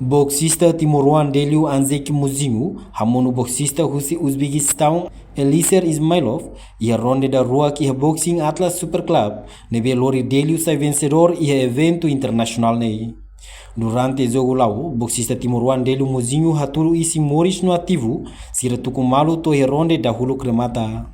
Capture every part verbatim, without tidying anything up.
Boksista timoroan Delio Anzeki Muzinho hamonu boksista husi Uzbekistaun Eliser Ismailov iha ronde daruak iha Boxing Atlas Super Club, ne'ebé lori Delio sai vensedór iha eventu internasionál ne'e. Durante jogu la'o, boksista timoroan Delio Muzinho hatudu isin moris no ativu, sira tuku malu to'o iha ronde dahuluk remata.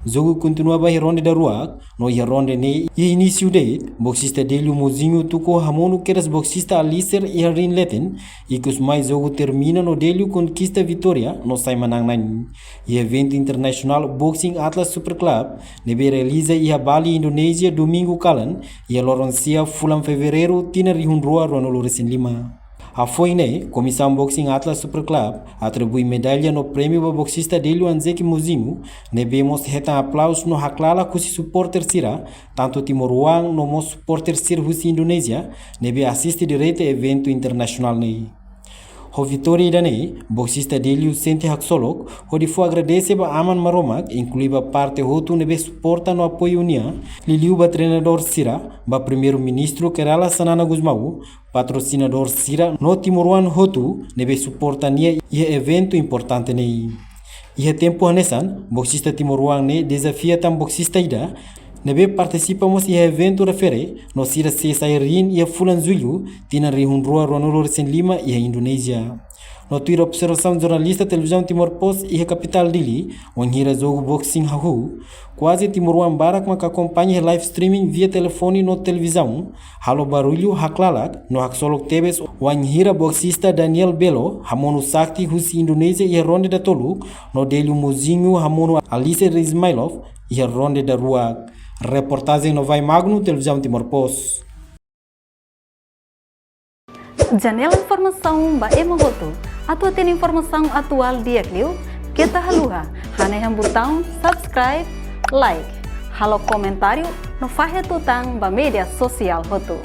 Jogu kontinua ba iha ronde daruak, no iha ronde ne'e iha inísiu de'it, boksista Delio Muzinho tuku hamonu kedas boksista Aliser iha ring leten, ikus mai jogu termina no Delio konkista vitória no sai manán-na'in. Iha eventu internasionál Boxing Atlas Super Club, ne'ebé realiza iha Bali, Indonézia, domingu kalan, iha loron sia fulan Fevereiru tinan rihun rua ruanulu resin lima. Hafoin ne'e, Komisaun Boxing Atlas Super Club atribui medalla no prémiu ba boksista Delio Anzeki Muzinho, ne'ebé mós hetan aplauzu no haklalak husi suporter sira, tantu timoroan no mós suporter sira husi Indonézia, ne'ebé asiste direta eventu internasionál ne'e. Ho vitória ida-ne'e, boksista Delio sente haksolok, hodi fó agradese ba Aman Maromak, inklui ba parte hotu ne'ebé suporta no apoiu nia, liuliu ba treinadór sira, ba Primeiru-Ministru Kay Rala Xanana Gusmão, patrosinadór sira no timoroan hotu ne'ebé suporta nia iha eventu importante ne'e. Iha tempu hanesan, boksista timoroan ne'e dezafia tan boksista ida ne'ebé partisipa mós iha eventu refere, no sira sei sai ring iha fulan Jullu tinan rihun rua ruanulu resin lima iha Indonézia. No tuir observasaun jornalista Televizaun Timor Post iha kapitál Dili, wainhira jogu boxing hahú, kuaze timoroan barak mak akompaña iha live streaming via telefone no televizaun, halo barullu haklalak no haksolok tebes wainhira boksista Daniel Belo hamonu Sakti husi Indonézia iha ronde datoluk, no Delio Muzinho hamonu Aliser Ismailov iha ronde daruak. Reportajen Novai Magno, Televizaun Timor Post. Janela informasaun ba ema hotu. Atu hatene informasaun atuál di'ak liu, keta haluha hanehan butaun subscribe, like, halo komentáriu no fahe tutan ba média sosiál hotu.